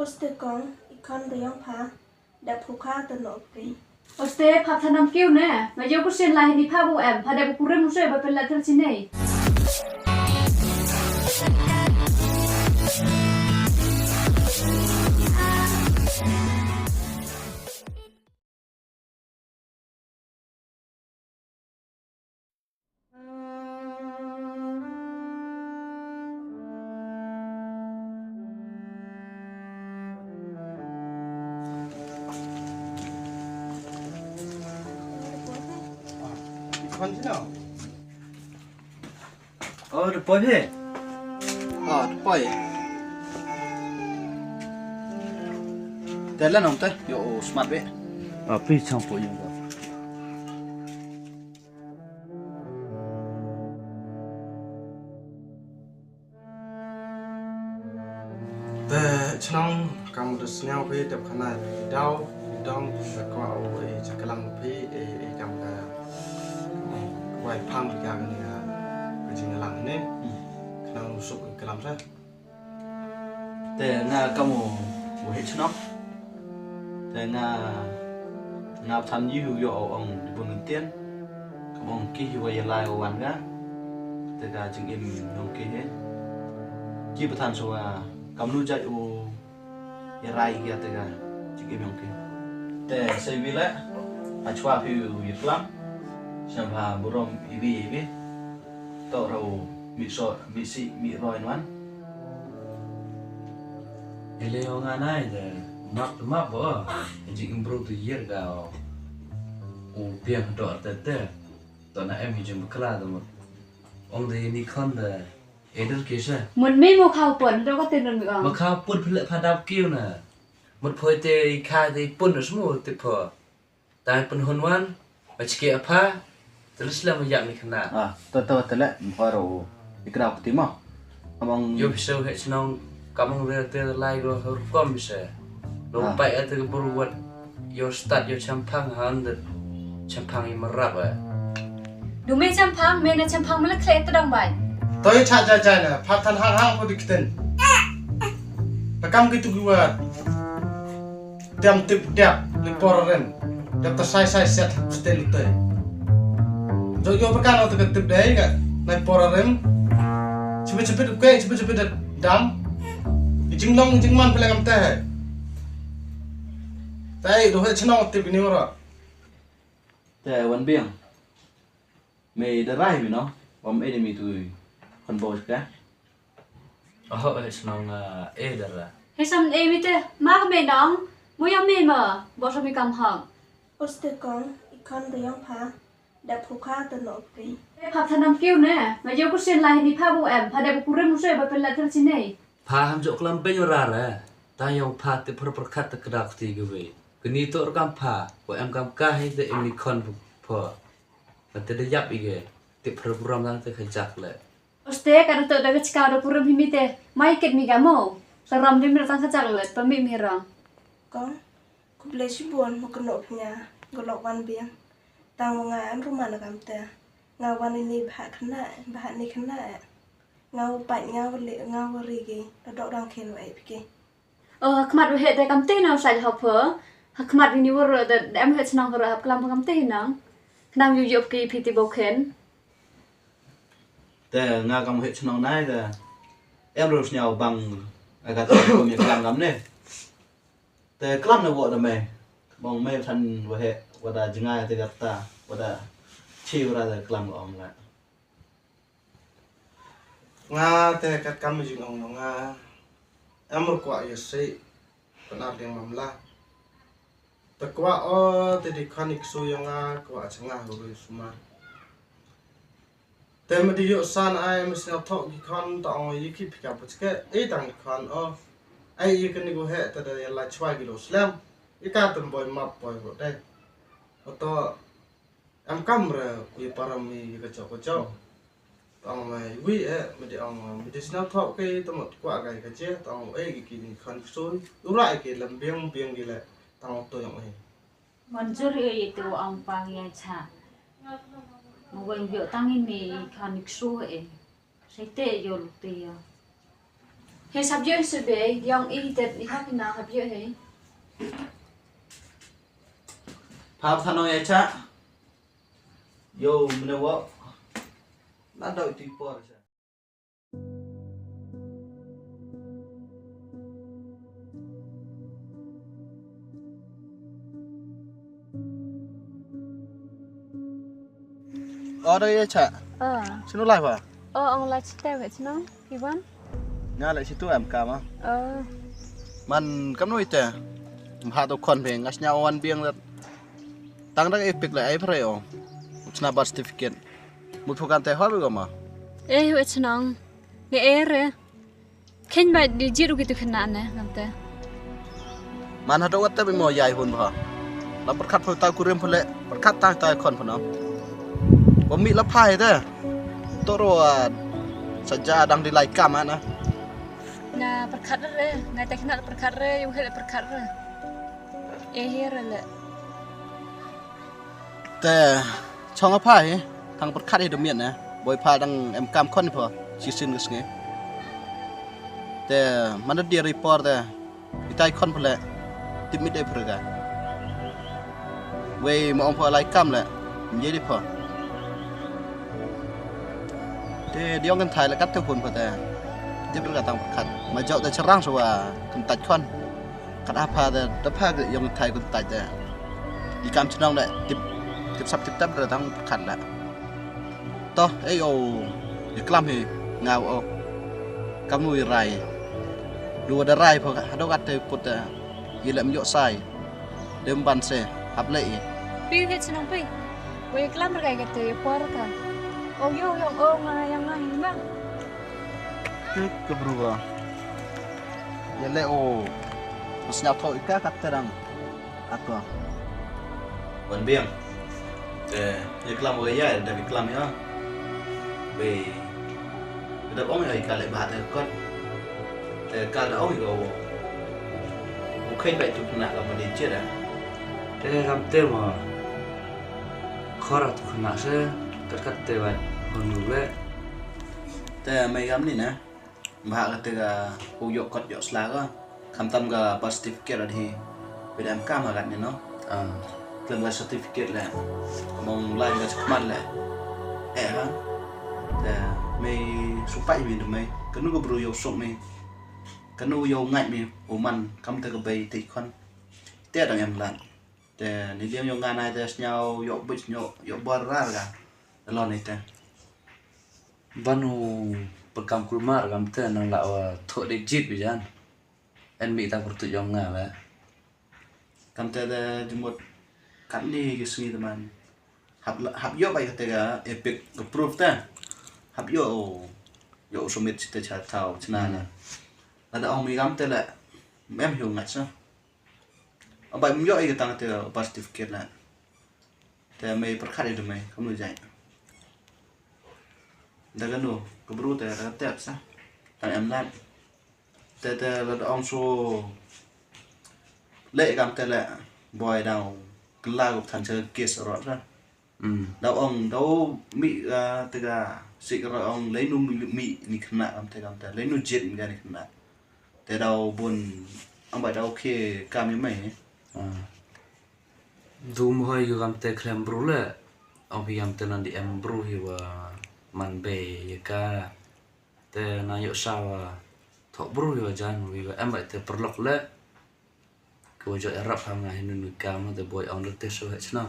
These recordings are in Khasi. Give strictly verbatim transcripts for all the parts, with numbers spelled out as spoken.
Oste kong, i khon da ïong pha, da phu kha te noh phi. Oste pha than nam kiew ne, nga ïoh ku sien lai ni pha bu em, pha da bu kurim u se ba pela ter sini. Oh, da poi he. Ah, da poi. Te la nong te, ïoh u smat be. Ah, phi chang poi ïoh. Te chnong kam da sniaw phi te khana phi daw, phi dong, te kwah u i chaklang phi, i, i kam ka, wai phang phi ka kani ka, ka jingïalang ne. Khana u suk i klam sa. Te nga kam u, u heh chnong. Te nga, nga than ïa u ïoh u ong di bun ktien. Kam ong ki hi wa ïa lai u wan nga. Te ka jingim nong ki he. Ki ba than shuwa kam nu jait u ïa rai ïa te ka jingim nong ki. Te sei wi le. Ha chwa phi u ïa klam. Sha ba burom iwi iwi. To ra u mi so mi si mi roi nwan. Ele ong anai de map map bo. Jing improve tu year ga u piang do te te. To na em jing kla de mo. Ong de ni khon de eder ke sa. Mun mi mo khau pon do ka tenun mi ong. Ma khau pon phle pha dap kiu na. Mut phoi te kha de pon smu te pho. Tai pynhun wan, ba chike apa, terus lah mejak ni kena. Ah, to to tele mkhwa ro. Ikra kuti ma. Among yo biso he chnong kamong re te lai go rukom bisa. Lo pai ate ke buru wat yo start yo champang han de champang i merap eh. Dumi champang, mena champang mele kle te dong bai. Toi cha cha cha na, patan hang hang ko dikten. Pakam gitu gua. Dam tip dap li por rem. Dap ta sai sai set stel te. Jo yo berkan o te tip dai ga nai por rem. Chipit chipit ke chipit chipit dam. Jing long jing man peleng am te. Tai do he chnong tip ni ora. Te wan biang. Me da rai mi no. Wam e de mi tu. Kon bo ka. Oh, eh, snong, eh, eh, dara. He sam e mi te, ma ka me nong, mu yong me ma, bo sa mi kam hong. Oste kong, i khon da yong pha, da phu kha te no pi. Pha tha nam kiu ne, nga yo ku sien lai ni pha bu em, pha da bu kurim u se ba pel la ter sini. Pha ham jok lam ben ra re, ta yong pha te pher pher khat te kda kti ge we. Kni to kam pha, wa em kam ka he te em ni khon pha. Ba te da yap i ge, te pher bu ram dang te kha jak le. Oste ka da to da ka chikaw da purim hi mi te mai ket mi ga mo. Sa ram dim da tang ka chak let pa mi mi rang. Kong, khublei shibun mo kno pnya golok wan biang. Tang wa nga em ruman kam te. Nga wan ini bha khna, bha ni khna. Nga u pait nga u le nga u ri gi da dok dang khen wa e pike. Oh, ha khmat u he te kam te na u sai hop pho. Ha khmat ni wor da em he chnong ro hap klam kam te nang. Nang yu yop ki phi ti bo khen. Te nga kam heh chnong nai te em ro sñiaw bang aga te kum ïa klam ngam ne. Te klam ne wo da me. Bang me than wa heh wa da jngai te gata wa da chi wa da klam ong nga. Nga te kat kam jing ong nga. Em ro kwah ïa sei. Pynap ding mamla. Te kwah o te di khani ksu ïa nga kwah cha nga hu rui suma. Te me di ïoh san ai me sñiaw thok ki khon ta ong ïa ki pika pachke ei tang ki khon o. Ai ïa kani gu heh te da ïa la chwa ki lo slem. Ïa ka tem boi map boi ro dei. Oto Em kam re u ïa param ïa ka jok ka jok. Tang ma wi eh me di ong me di sna thok ke te mot kwah kai ka je tang eh ki ki ni khan ksoi. U rai ke lem biang biang ki le tang to yong eh. Manjur ïa ïa tu ong pa ïa cha. Mo weng bio tang ini khan ksoi eh. Sai te ïa lu te ïa. He sab ïoh shu be, yong i tet i hap na hap ïoh he. Pha thanong ya cha. Yo, mene wo. Na doi ti por cha. Order ya cha. Ah. Sino lai pha? Oh, ong lai chite wet sino. Iwan. Nga leh situ em ka ma. Oh. Man kam noi te. Mha to khon phe ngas nya wan biang dat. Tang dang epic le ai phre o. Chna birth certificate. Mut phu kan te hor go ma. Eh, wet sino. Nge ere. Khein ba di jit u kitu khynnah ne ngam te. Man hato wat te mo yai hun ba. La perkat phu ta kurim phu le perkat ta ta khon phu no. Ba mi la phai te. To ro sa ja dang di lai kam ana. Na perkat re, na te khynnah perkat re, yu hele perkat re. Eh re le. Te chong a phai thang perkhat hi demiet ne. Boi pha dang em kam khon pha. Sisin ke sngi. Te mana dia report te. Itai khon pha le. Tip mit dei pha ga. Wei ma ong pha lai kam le. Nje di pha. Te diong kan thai le kat te phun pha te. Tip ka tang perkhat. Ma jau te cherang suwa kan tat khon. Kat apa da da pha ga yong thai kun tai da. I kam chnong da tip tip sap tip tap da tang khat la. Toh ei o. I klam hi ngau o. Kam nu i rai. Du da rai pha hado kat te put da. I lem yo sai. Dem ban se hap le i. Pi he chnong pi. Wei klam ra kai ka te por ka. O yo yong o nga yang nga hi ma. Tik ke bru ba. Ya le o. Mas nyau tho ika kat terang. Ako. Wan biang. Eh, ya klam o ya, da bi klam ya. Be. Da ong ya ka le ba te kot. Te ka da ong ya o. O kai ba tu na ka ma di jera. Te kam te ma. Khora tu na se. Kat kat te ba. Hon le. Te mai kam ni na. Ba ka te ka u yok kot yok sla ka. Kam tam ka birth certificate adhi. Bidam kam ha kat ni no. Ah. Klem ka certificate le. Mong lai ka chakmat le. Eh ha. Te mei supai mi de mei. Kanu ka bru yok sok mi. Kanu yok ngai mi. Uman kam te ka bai te kon. Te dang em lan. Te ni liang yok ngan ai te snyau yok bit yok yok bar rar ka. Lon ni te. Ban u pekam kulmar kam te nang la wa thok de jit bijan. En mi tang pertut yong nga la. Kam te de jemut kat ni ke sngi teman. Hap la- hap yo bai kate ka epic ke proof te. Hap yo o. Yo submit sita cha tau chna na. Lada ong mi kam te la. Em hiu ngat sa. Abai myo ai ka tang te birth certificate la. Te mei perkhat i de mei kam lu jai. Da ka nu ka bru te da ka tep sa. Tang em lat. Te te la da ong so le kam te le boi dau kla ko than che kes rot la. Dau ong dau mi te ka sik rot ong le nu mi ni khna kam te kam te le nu jet mi ka ni khna. Te dau bun ang bai dau ke kam i mei. Du mhoi yu kam te khlem bru le. Ong phi kam te nan di em bru hi wa man bei ya ka. Te na yok sa wa thok bru hi wa jan wi wa em bai te perlok le. Ko jo erap ha nga hin nu kam te boi ong le te so he chna.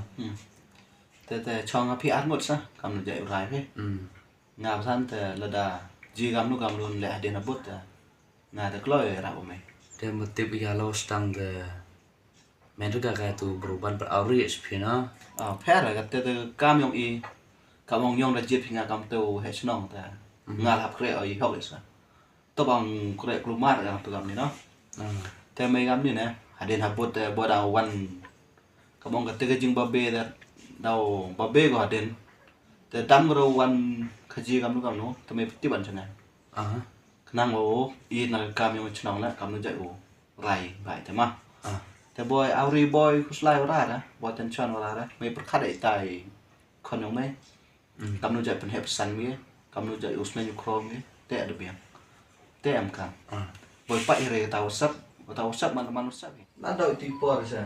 Te te chong a phi ar ngot sa kam nu jai rai phi. Nga psan te lada ji kam nu kam lun le hadien abut te. Nga te kloi rap u mei. Te ma tip ya lo stang te. Men rega ka tu bru ban per auri H P na. Ah, pher ka te te kam yong i. Kam ong yong da jit phi nga kam tu he chnong te. Nga hap kre o i hok le sa. To bang kre klumar ka tu kam ni no. Te mei kam ni ne. Hadien habut te bo da wan. Kam ong ka te ka jing babe da. Dau babe ko hadien. Te dam ko wan ka ji kam nu kam nu. Te mei peti ban chane. Khnang o i na ka kam yong chnong la kam nu jai o rai bai te ma. Te boi auri boi khuslai o ra ra boi tension o ra ra mei perkhat i tai khon yong mei. Kam nu jai pen hep san mi kam nu jai usna yu krom mi te ada biang. Te em ka. Boi pat i re ta WhatsApp, ta WhatsApp man man WhatsApp. Na dau ti por sa.